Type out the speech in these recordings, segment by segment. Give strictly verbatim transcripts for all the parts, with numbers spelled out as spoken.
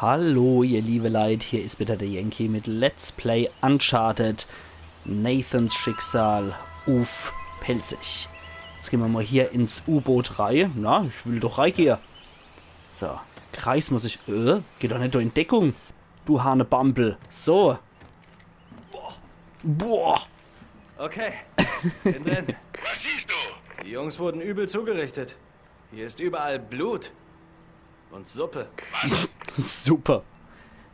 Hallo, ihr liebe Leit, hier is wieder der Yankee mit Let's Play Uncharted, Nathans Schicksal uff Pälzisch. Jetzt gehn mer mol hier ins U-Boot rei. Na, ich will doch reigehe. So, Kreis muss ich, äh, geh doch net do in Deckung, du Hanebambel. So. Boah. Okay, bin drin. Was siehst du? Die Jungs wurden übel zugerichtet. Hier ist überall Blut. Und Suppe. Super.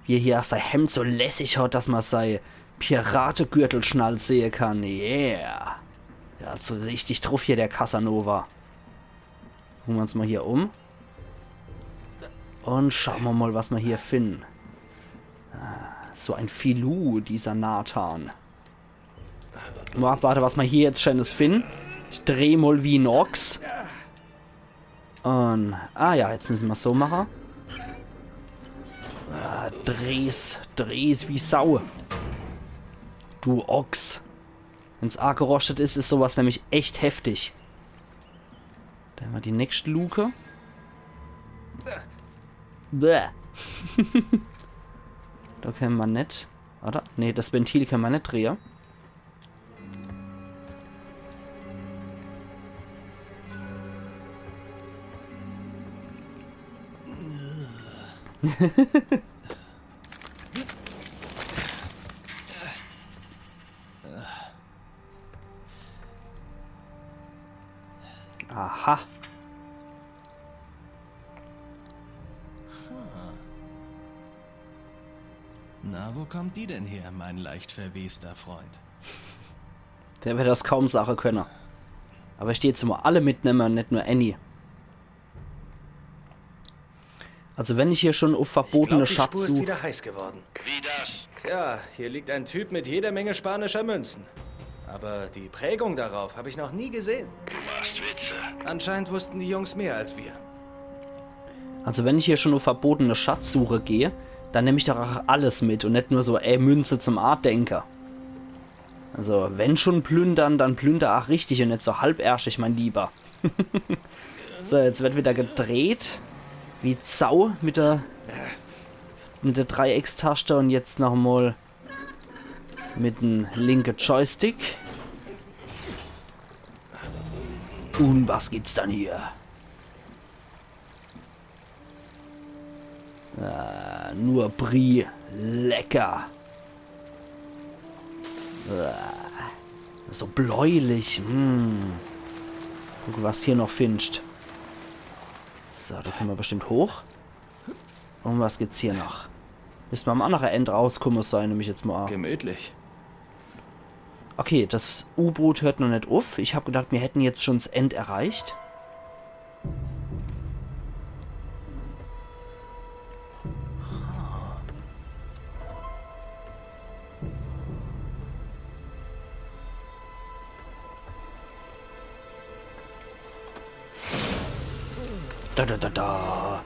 Wie er hier sei Hemd so lässig hat, dass mer sei Pirategürtelschnall sehe kann. Yeah. Der hat's richtig druff hier, der Casanova. Gucke mer uns mol hier um. Und schaue mer mol, was mer hier finden. Ah, so ein Filou, dieser Nathan. Mol abwarte, was mer hier jetzt Scheenes finden. Ich dreh mol wie en Ochs. Und, ah ja, jetzt müsse mer's so mache. Ah, dreh's, dreh's wie Sau. Du Ochs. Wenn's ageroschtet is, is sowas nämlich echt heftig. Do hämmer die nächscht Luke. Bäh. Do kenne mer net. Oder? Nee, das Ventil kenne mer net drehe. Aha. Na, wo kommt die denn her, mein leicht verwester Freund? Der werd das kaum sage könne. Aber ich dät jetzt mol alle mitnemme und net nur Annie. Also wenn ich hier schon uff Ich verbotene glaub, die Spur ist Schatzsuche. Wieder heiß geworden. Wie das? Tja, hier liegt ein Typ mit jeder Menge spanischer Münzen. Aber die Prägung darauf habe ich noch nie gesehen. Du machst Witze. Anscheinend wussten die Jungs mehr als wir. Also wenn ich hier schon uff verbotene Schatzsuche geh, dann nemm ich doch auch alles mit und net nur so, ey, Münze zum Adenke. Also wenn schon plündern, dann plünder auch richtig und net so halbärschig, mein Lieber. So, jetzt werd wieder gedreht. Wie Sau mit der, mit der Dreieckstaschte und jetzt noch mol mit dem linke Joystick. Und was gibt's dann hier? Ah, nur Brie. Lecker. Ah, so bläulich. Hm. Guck, was hier noch finscht. So, do kenne mer bestimmt hoch. Und was gibt's hier noch? Müsst mer am annere End rauskumme, sag ich nämlich jetzt mol. Gemütlich. Okay, das U-Boot hört noch net uff. Ich hab gedacht, mir hätten jetzt schon das End erreicht. Da, da, da, da.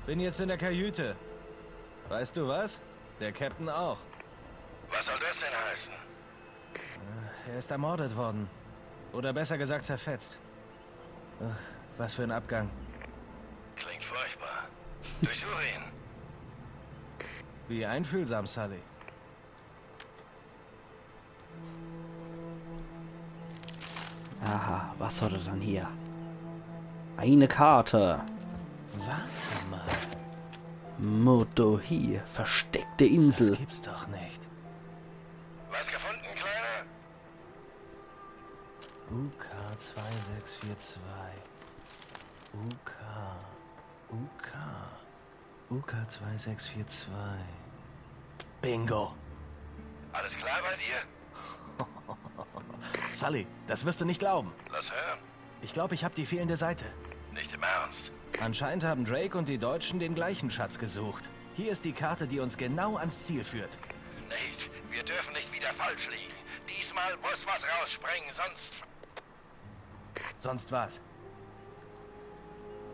Bin jetzt in der Kajüte. Weißt du was? Der Captain auch. Was soll das denn heißen? Er ist ermordet worden. Oder besser gesagt zerfetzt. Ach, was für ein Abgang. Klingt furchtbar. Durchsuche ihn. Wie einfühlsam, Sully. Aha, was hat er dann hier? Eine Karte. Warte mal. Motohi, versteckte Das Insel. Gibt's doch nicht. Was gefunden, Kleiner? U K zwei sechs vier zwei. U K. U K. U K zwei sechs vier zwei. Bingo. Alles klar bei dir? Sully, das wirst du nicht glauben. Lass hören. Ich glaube, ich habe die fehlende Seite. Nicht im Ernst. Anscheinend haben Drake und die Deutschen den gleichen Schatz gesucht. Hier ist die Karte, die uns genau ans Ziel führt. Nate, wir dürfen nicht wieder falsch liegen. Diesmal muss was rausspringen, sonst... Sonst was?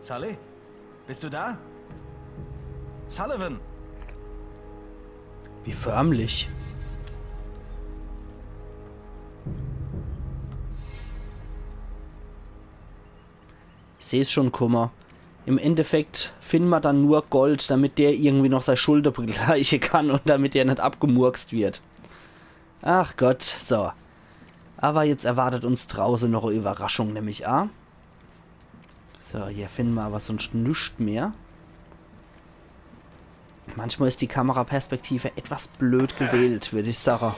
Sully? Bist du da? Sullivan! Wie förmlich. Ich seh's schon, Kummer. Im Endeffekt finden ma dann nur Gold, damit der irgendwie noch sei Schulde begleiche kann und damit er net abgemurkst wird. Ach Gott, so. Aber jetzt erwartet uns drauße noch e Überraschung, nemm ich a. So, hier finden ma aber sonst nüscht mehr. Manchmal is die Kameraperspektive etwas blöd gewählt, würd ich sage.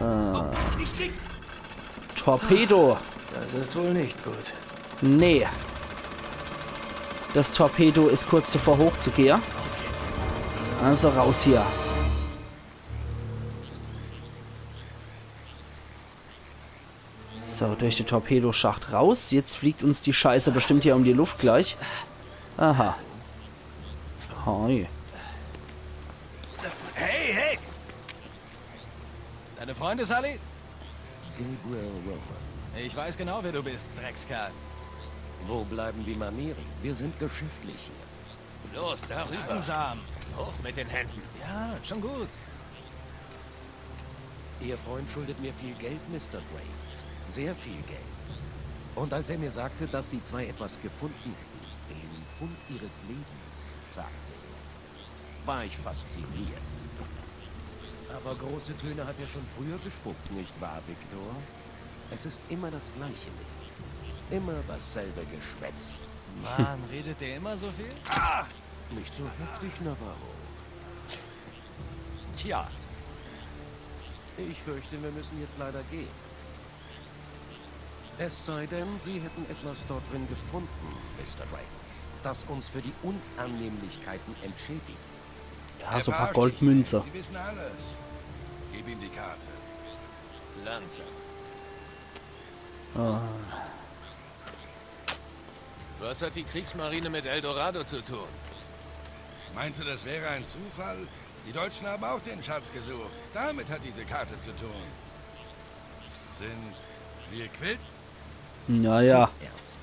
Äh, Torpedo. Das ist wohl nicht gut. Nee. Das Torpedo is kurz davor hochzugehe. Also raus hier. So, durch de Torpedoschacht raus. Jetzt fliegt uns die Scheiße bestimmt hier um die Luft gleich. Aha. Hi. Hey, hey! Deine Freunde, Sully? Gabriel Roman. Ich weiß genau, wer du bist, Dreckskerl. Wo bleiben die Manieren? Wir sind geschäftlich hier. Los, darüber. Langsam. Hoch mit den Händen. Ja, schon gut. Ihr Freund schuldet mir viel Geld, Mister Drake. Sehr viel Geld. Und als er mir sagte, dass Sie zwei etwas gefunden hätten, den Fund Ihres Lebens, sagte er, war ich fasziniert. Aber große Töne hat er schon früher gespuckt, nicht wahr, Victor? Es ist immer das Gleiche mit ihm. Immer dasselbe Geschwätz. Mann, redet der immer so viel? Ah! Nicht so heftig, Navarro. Tja. Ich fürchte, wir müssen jetzt leider gehen. Es sei denn, Sie hätten etwas dort drin gefunden, Mister Drake, das uns für die Unannehmlichkeiten entschädigt. Ja, so paar Goldmünze. Sie wissen alles. Gib ihm die Karte. Langsam. Ah. Was hat die Kriegsmarine mit El Dorado zu tun? Meinst du, das wäre ein Zufall? Die Deutschen haben auch den Schatz gesucht. Damit hat diese Karte zu tun. Sind wir quitt? Naja. Zum Ersten.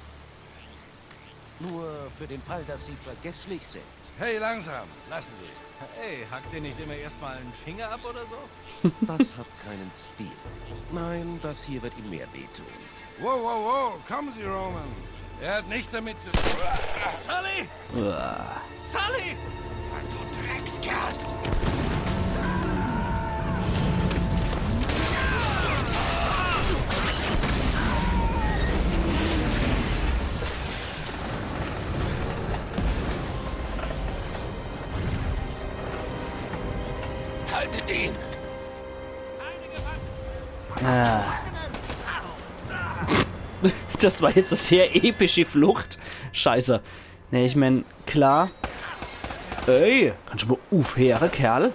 Nur für den Fall, dass Sie vergesslich sind. Hey, langsam. Lassen Sie. Hey, hackt ihr nicht immer erstmal einen Finger ab oder so? Das hat keinen Stil. Nein, das hier wird ihm mehr wehtun. Wow, wow, wow, kommen Sie, Roman. Er hat nichts damit zu tun. Sully! Uah. Sully! Ach du Dreckskerl! Haltet ihn! Ah. Das war jetzt e sehr epische Flucht. Scheiße. Nee, ich mein, klar. Ey, kannst du mal uffheere, Kerl?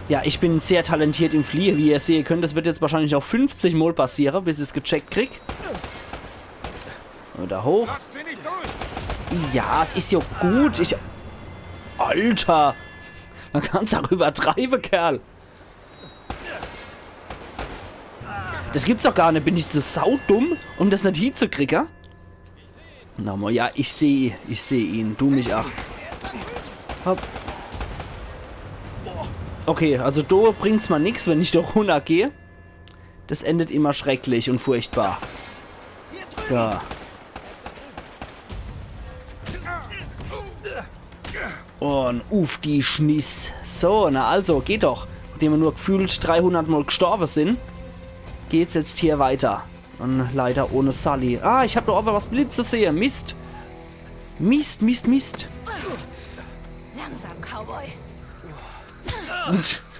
Ja, ich bin sehr talentiert im Fliehe, wie ihr sehe könnt. Das wird jetzt wahrscheinlich noch fünfzig Mol passiere, bis ich's gecheckt krieg. Oder hoch. Lasst sie nicht durch! Ja, es is ja gut. Ich. Alter! Man kann's auch übertreibe, Kerl. Das gibt's doch gar net. Bin ich so saudumm, um das net hiezukriege? Na mo, ja, ich seh, ich seh ihn. Du mich ach. Hopp. Okay, also do bringt's ma nix, wenn ich do runnergeh. Das endet immer schrecklich und furchtbar. So. Und uff die Schniss. So, na also, geht doch. Nachdem ma nur gefühlt dreihundert Mol gestorbe sin, geht's jetzt hier weiter. Und leider ohne Sully. Ah, ich hab doch aber was blitze sehe. Mist. Mist, Mist, Mist. Langsam, Cowboy.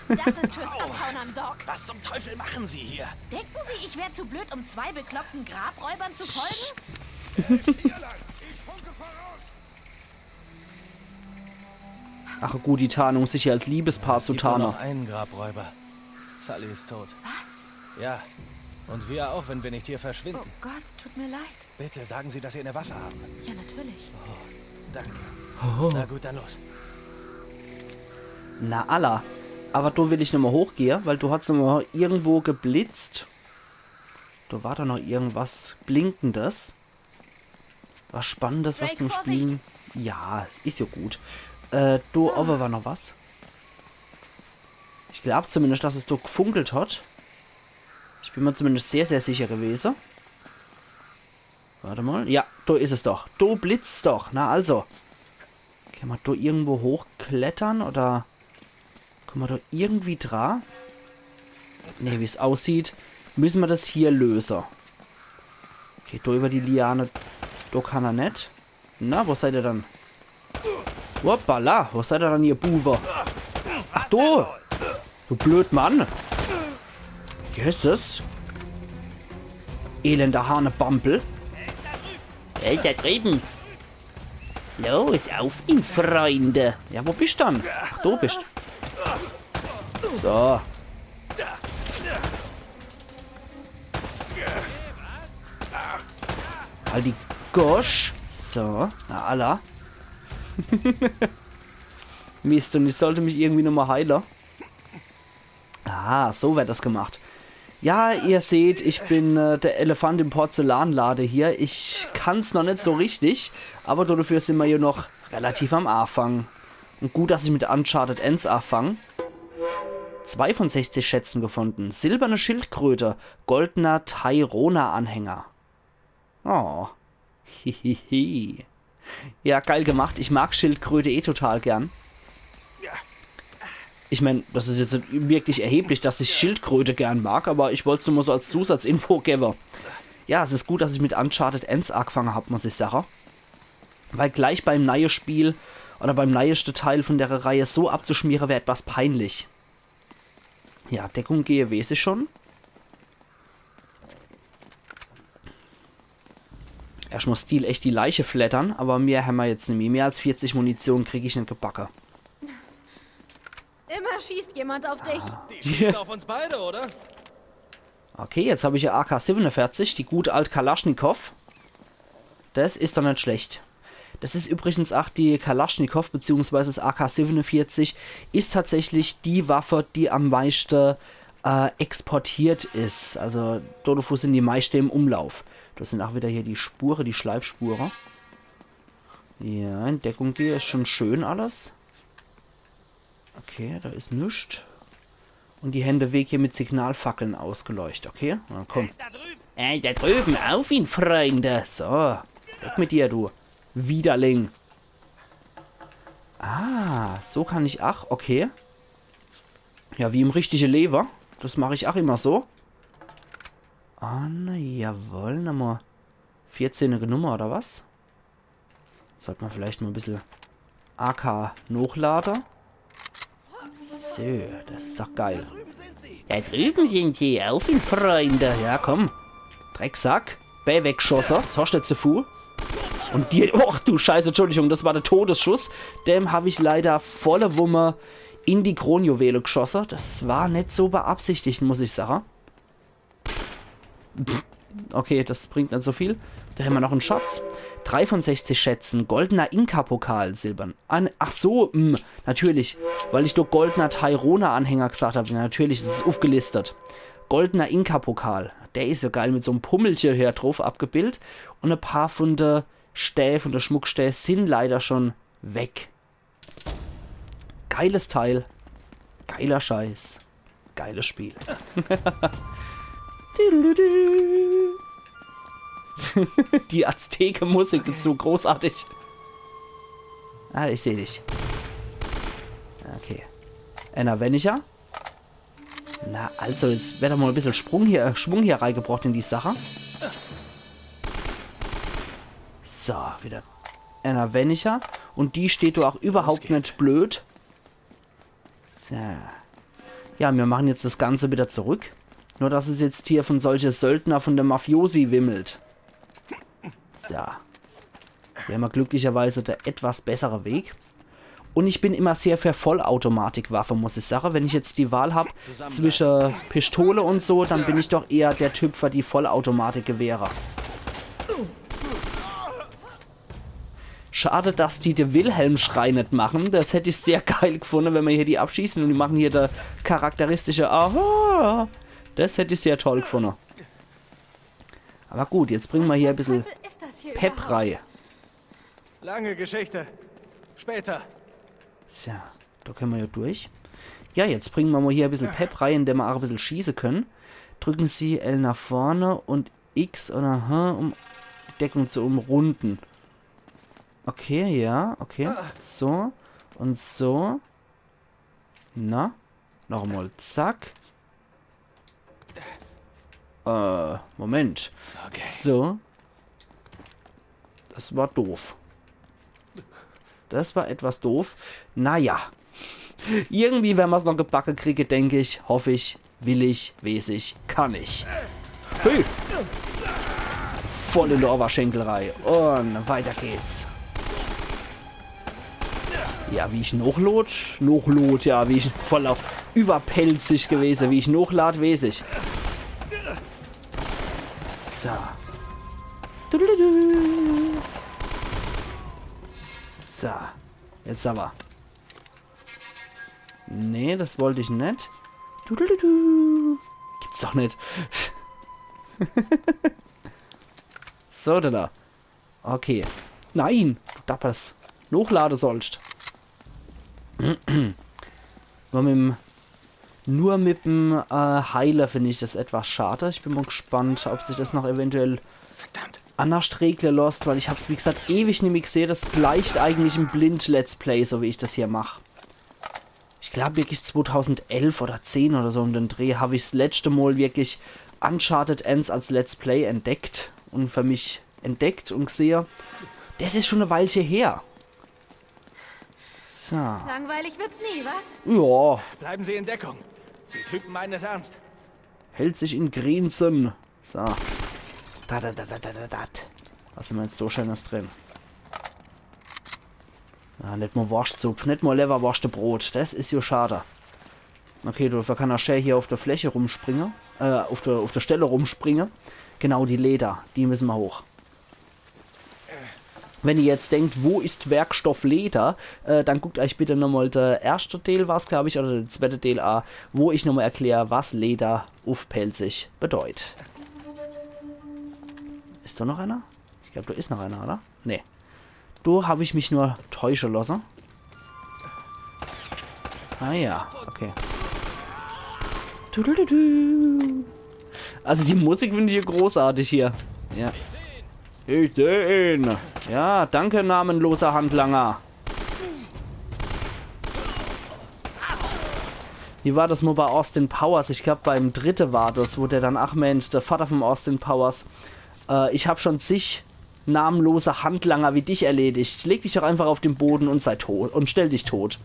Das ist fürs Abhauen am Dock. Was zum Teufel machen Sie hier? Denken Sie, ich wär zu blöd, um zwei bekloppten Grabräubern zu folgen? Ach gut, die Tarnung, sich hier als Liebespaar zu tarnen. Es gibt nur noch einen Grabräuber. Sully ist tot. Was? Ja. Und wir auch, wenn wir nicht hier verschwinden. Oh Gott, tut mir leid. Bitte sagen Sie, dass Sie eine Waffe haben. Ja, natürlich. Oh, danke. Oh. Na gut, dann los. Na alla. Aber do will ich nimmer hochgehe, weil do hat's immer irgendwo geblitzt. Do war doch noch irgendwas Blinkendes. Was Spannendes, was zum Spielen. Drake, Vorsicht! Ja, is ja gut. Äh, do owwe war noch was. Ich glaub zumindest, dass es do gefunkelt hat. Ich bin mir zumindest sehr, sehr sicher gewese. Wart emol. Ja, do is es doch. Do blitzt doch. Na also. Kann ma do irgendwo hochklettere oder kann ma do irgendwie dra? Nee, wie's aussieht, müsse ma das hier löse. Okay, do über die Liane. Do kann er net. Na, wo seid ihr dann? Hoppala, wo seid ihr dann, ihr Buwe? Ach, du! Du Blödmann! Jesses! Elender Hanebampel! Er is da drüben! Los, auf ihn, Freunde! Ja, wo bist dann? Ach, do bist. So. Halt die Gosch. So, na alla. Mist, und ich sollt mich irgendwie nochmal heile. Ah, so werd das gemacht. Ja, ihr seht, ich bin äh, der Elefant im Porzellanlade hier. Ich kann's noch net so richtig, aber dodefür sin ma jo noch relativ am Aafang. Und gut, dass ich mit Uncharted eens aafang. Zwei von sechzig Schätzen gefunden. Silberne Schildkröte, goldener Tyrona-Anhänger. Oh. Hihihi. Ja, geil gemacht. Ich mag Schildkröte eh total gern. Ich mein, das is jetzt net wirklich erheblich, dass ich Schildkröte gern mag, aber ich wollt's nur mal so als Zusatzinfo gewwe. Ja, es is gut, dass ich mit Uncharted eens aagfange hab, muss ich sache. Weil gleich beim neie Spiel oder beim neieste Teil von der Reihe so abzuschmiere wär etwas peinlich. Ja, Deckung gehe, weeß ich schon. Erscht mal Stil echt die Leiche fleddere, aber mehr hämmer jetzt nimmi. Mehr als vierzig Munition krieg ich net gebacke. Immer schießt jemand auf dich. Die schießen auf uns beide, oder? Okay, jetzt hab ich ja A K siebenundvierzig, die gut alt Kalaschnikow. Das is doch net schlecht. Das is übrigens ach die Kalaschnikow, beziehungsweise das A K siebenundvierzig is tatsächlich die Waffe, die am meiste äh, exportiert is. Also, dodevun sin die meiste im Umlauf. Das sin ach wieder hier die Spure, die Schleifspure. Ja, in Deckung gehe is schon schön alles. Okay, da is nix. Und die Hände weg hier mit Signalfackeln ausgeleuchtet, okay? Na komm. Da drüben. Äh, da drüben, auf ihn, Freunde. So, weg mit dir, du Widerling. Ah, so kann ich, ach, okay. Ja, wie im richtige Lewe. Das mach ich ach immer so. Ah, na jawohl, nochmal vierzehn genumme, oder was? Sollt ma vielleicht mal e bissel A K nochlade. So, das is doch geil. Da drüben sin die, auf ihn, Freunde. Ja, komm. Drecksack. Bä weggeschosse. Was hast du zu fu? Und dir. Och du Scheiße, Entschuldigung, das war der Todesschuss. Dem hab ich leider volle Wumme in die Kronjuwele geschosse. Das war net so beabsichtigt, muss ich sache. Okay, das bringt net so viel. Da hämmer noch en Schatz. Drei von sechzig Schätzen. Goldener Inka-Pokal, silbern. An, ach so, mh, natürlich. Weil ich doch goldener Tyrona-Anhänger gesagt hab. Ja, natürlich, es is ufgelistet. Goldener Inka-Pokal. Der is so geil mit so'm Pummelche hier drauf abgebildet. Und e paar von de Stäh, von de Schmuckstäh sin leider schon weg. Geiles Teil. Geiler Scheiß. Geiles Spiel. Düdelüdü. Die Azteke-Musik dazu, großartig. Ah, ich seh dich. Okay. Einer weniger. Na, also, jetzt werd doch mal e bissel Sprung hier, äh, Schwung hier reingebracht in die Sache. So, wieder einer weniger. Und die steht doch auch überhaupt net blöd. So. Ja, wir machen jetzt das Ganze wieder zurück. Nur, dass es jetzt hier von solche Söldner von de Mafiosi wimmelt. So. Hier hämmer glücklicherweise der etwas bessere Weg. Und ich bin immer sehr für Vollautomatikwaffe, muss ich sache. Wenn ich jetzt die Wahl hab zwische Pistole und so, dann bin ich doch eher der Typ für die Vollautomatikgewehre. Schade, dass die de Wilhelm-Schrei net machen. Das hätt ich sehr geil gefunde, wenn mer hier die abschießen und die machen hier der charakteristische Aha. Das hätt ich sehr toll gefunde. Aber gut, jetzt bringe mer hier e bissel Teufel ist das hier Pep überhaupt? Rei. Lange Geschichte. Später. Tja, da können wir ja durch. Ja, jetzt bringen wir mal hier ein bisschen Pep rein, indem wir auch ein bisschen schießen können. Drücken Sie L nach vorne und X oder H, um Deckung zu umrunden. Okay, ja, okay. So. Und so. Na? Nochmal. Zack. Äh, Moment. Okay. So. Das war doof. Das war etwas doof. Naja. Irgendwie, wenn mer's noch gebacke kriege, denk ich, hoff ich, will ich, wees ich, kann ich. Hey! Voll in de Oberschenkel rei. Und weiter geht's. Ja, wie ich nochlod? Nochlod, ja, wie ich voll auf überpelzig gewese, wie ich nochlad, wees ich. So. Dudududu. So. Jetzt aber. Nee, das wollt ich net. Dudududu. Gibt's doch net. So, da, da. Okay. Nein, du Dappes. Nochlade sollst. Nur mit'm, nur mit'm äh, Heile find ich das etwas schade. Ich bin mal gespannt, ob sich das noch eventuell Verdammt. Annerscht regle losst, weil ich hab's, wie gesagt, ewig nimmi gesehe. Das gleicht eigentlich em Blind-Let's Play, so wie ich das hier mach. Ich glaub wirklich zweitausendelf oder zehn oder so um den Dreh hab ich's letschte Mal wirklich Uncharted eens als Let's Play entdeckt und für mich entdeckt und gesehe. Das is schon e Weilche her. So. Langweilig wird's nie, was? Ja. Bleiben Sie in Deckung. Die Typen meinen es ernst. Hält sich in Grenzen. So. Da, da, da, da, da, da, da. Was hämmer jetzt do Schönes drin? Ah, net mal Worschtsupp, net mal Lewwerworschtbrot. Das is jo schade. Okay, dafür kann er schää hier auf der Fläche rumspringe. Äh, auf der, auf der Stelle rumspringe. Genau, die Leder. Die müssen mer hoch. Wenn ihr jetzt denkt, wo ist Werkstoff Leder, äh, dann guckt euch bitte nochmal der erste Teil, war's, glaub ich, oder der zweite Teil a, wo ich nochmal erklär, was Leder uff Pälzisch bedeut. Is do noch einer? Ich glaub, do is noch einer, oder? Nee. Do hab ich mich nur täusche losse. Ah ja, okay. Tudududu. Also die Musik find ich hier großartig hier. Ja. Ich seh ihn. Ja, danke, namenloser Handlanger. Wie war das mal bei Austin Powers? Ich glaub, beim dritte war das, wo der dann, ach Mensch, der Vater vom Austin Powers. Äh, ich hab schon zig namenlose Handlanger wie dich erledigt. Leg dich doch einfach auf den Boden und sei tot und stell dich tot.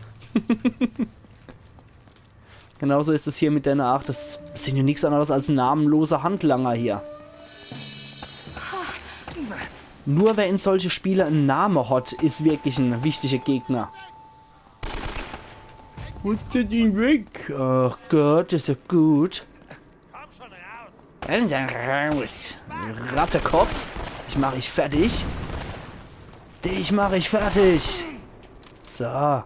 Genauso is es hier mit denne Aach. Das sin jo nix anderes als namenlose Handlanger hier. Nur wer in solche Spiele en Name hat, is wirklich en wichtiger Gegner. Wo is denn die weg? Ach Gott, is ja gut. Komm schon raus. Rattekopf. Dich mach ich fertig. Dich mach ich fertig. So.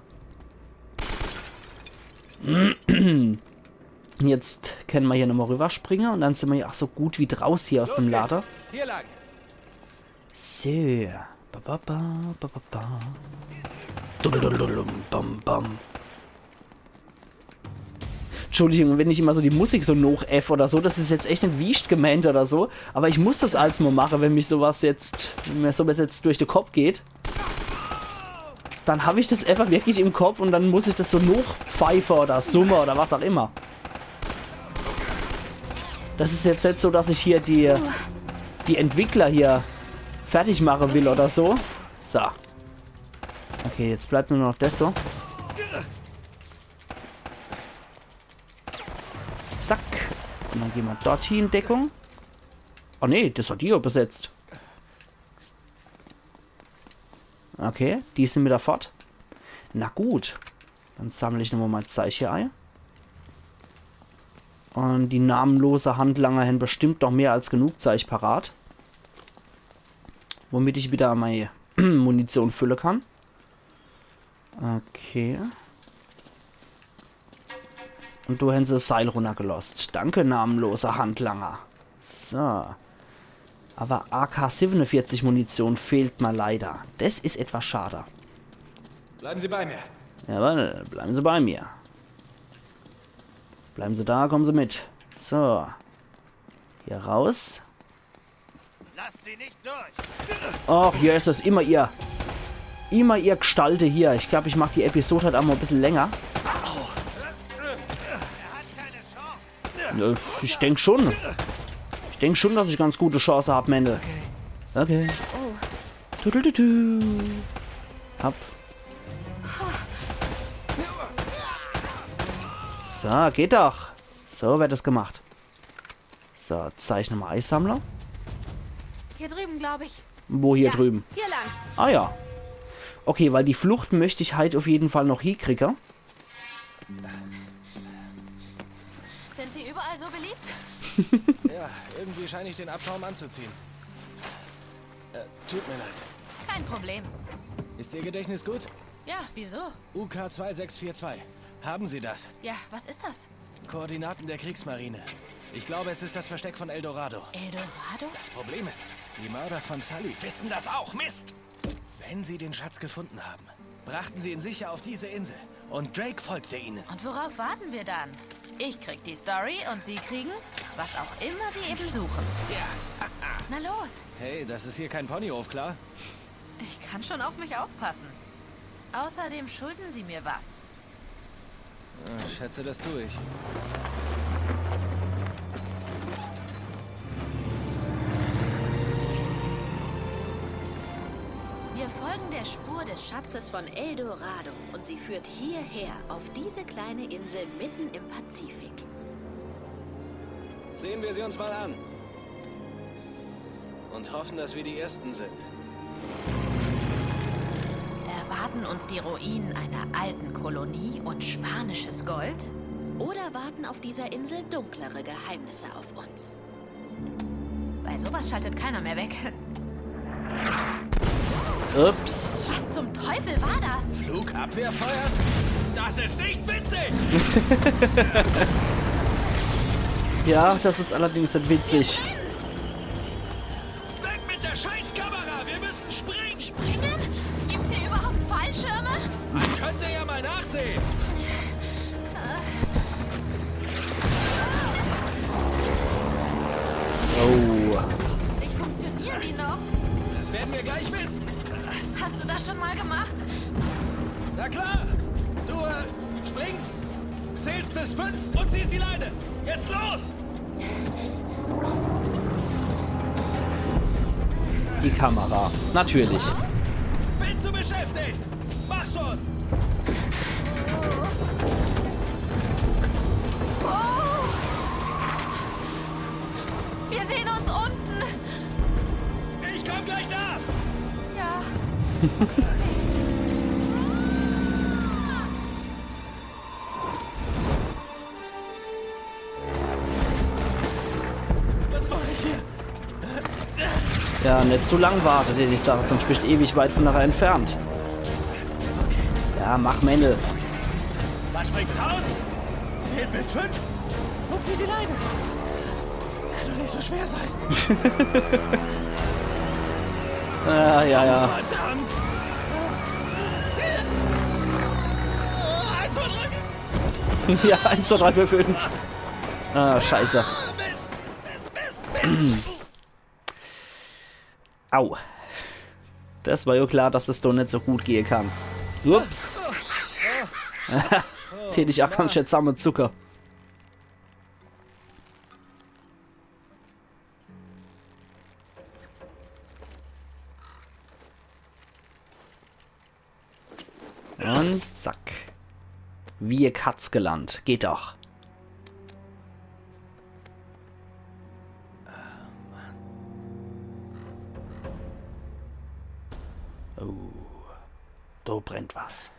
Jetzt kenne mer hier nochmal rüberspringe und dann sin mer ja ach so gut wie draus hier aus dem Lade. Hier lang. So. Ba, ba, ba, ba, ba, ba. Dudududum, bam, bam. Entschuldigung, wenn ich immer so die Musik so noch F oder so, das is jetzt echt net wiescht gemeent oder so, aber ich muss das als mal mache, wenn mich sowas jetzt, wenn mir sowas jetzt durch de Kopp geht, dann hab ich das einfach wirklich im Kopp und dann muss ich das so noch pfeife oder summe oder was auch immer. Das is jetzt net so, dass ich hier die, die Entwickler hier fertig mache will oder so. So. Okay, jetzt bleibt nur noch des do. Zack. Und dann gehn mer dort hie in Deckung. Oh nee, das hat die jo besetzt. Okay, die sin wieder fort. Na gut. Dann sammel ich nochmal mei Zeich hier ei. Und die namenlose Handlanger hen bestimmt noch mehr als genug Zeich parat. Womit ich wieder mei Munition fülle kann. Okay. Und do hen se das Seil runnergelost. Danke, namenloser Handlanger. So. Aber A K siebenundvierzig Munition fehlt mer leider. Das is etwas schade. Bleiben Sie bei mir. Jawohl, bleiben Sie bei mir. Bleiben Sie da, kommen Sie mit. So. Hier raus. Lasst sie nicht durch. Och, hier is es immer ihr. Immer ihr Gestalte hier. Ich glaub, ich mach die Episode halt emol e bissel länger. Ja, ich denk schon. Ich denk schon, dass ich ganz gute Chance hab, Mendel. Okay. Du, du, du, du. Hopp. So, geht doch. So wird es gemacht. So, Zeichen am Eisammler. Hier drüben, glaube ich. Wo hier Ja, drüben? Hier lang. Ah ja. Okay, weil die Flucht möcht ich halt auf jeden Fall noch hiekriege. Sind sie überall so beliebt? Ja, irgendwie scheine ich den Abschaum anzuziehen. Äh, tut mir leid. Kein Problem. Ist Ihr Gedächtnis gut? Ja, wieso? U K zwei sechs vier zwei. Haben Sie das? Ja, was ist das? Koordinaten der Kriegsmarine. Ich glaube, es ist das Versteck von Eldorado. Eldorado? Das Problem ist, die Mörder von Sully wissen das auch. Mist! Wenn sie den Schatz gefunden haben, brachten sie ihn sicher auf diese Insel. Und Drake folgte ihnen. Und worauf warten wir dann? Ich krieg die Story und Sie kriegen, was auch immer Sie eben suchen. Na los, Hey, das ist hier kein Ponyhof, klar? ich kann schon auf mich aufpassen. Außerdem schulden Sie mir was. Äh, schätze, das tue ich. Wir folgen der Spur des Schatzes von Eldorado und sie führt hierher, auf diese kleine Insel mitten im Pazifik. Sehen wir sie uns mal an. Und hoffen, dass wir die Ersten sind. Erwarten uns die Ruinen einer alten Kolonie und spanisches Gold? Oder warten auf dieser Insel dunklere Geheimnisse auf uns? Bei sowas schaltet keiner mehr weg. Ups. Was zum Teufel war das? Flugabwehrfeuer? Das ist nicht witzig! Ja, das is allerdings net witzig. Weg mit der Scheißkamera! Wir müssen springen! Springen? Gibt's hier überhaupt Fallschirme? Man könnte ja mal nachsehen! Oh. Nicht funktionieren die noch? Das werden wir gleich wissen! Hast du das schon mal gemacht? Na klar! Du äh, springst, zählst bis fünf und ziehst die Leine! Jetzt los! Die Kamera. Natürlich. Bin zu beschäftigt! Mach schon! Wir sehen uns unten. Ich komm gleich nach! Ja. Was mache ich hier? Ja, net zu lang warte, die Sache, sonst bist ewig weit von der entfernt. Ja, mach, Mendel. Man springt raus, zählt bis fünf und zieht die Leine. Kann doch nicht so schwer sein. Ja, ja, ja. Verdammt! Eins, zwei, drei, Ja, eins, zwei, drei, vier, fünf. Ah, scheiße. Au. Das war ja klar, dass das doch net so gut gehe kann. Ups. Tät ich ach ganz schön zusammenzucke. Und zack. Wie e Katz gelandt. Geht doch. Oh, do brennt was.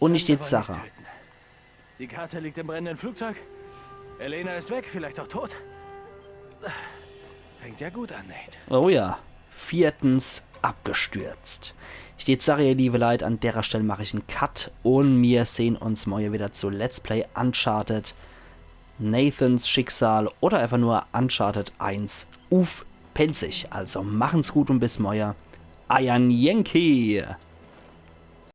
Und ich jetzt Sache. Die Karte liegt im brennenden Flugzeug. Elena ist weg, vielleicht auch tot. Fängt ja gut an, Nate. Oh ja. Viertens abgestürzt. Ich jetzt sage, ihr liebe Leit, an derer Stell mach ich en Cut und mir sehn uns morje wieder zu Let's Play Uncharted, Nathans Schicksal oder einfach nur Uncharted eins uff Pälzisch. Also machen's gut und bis morje. Eiern Yankee.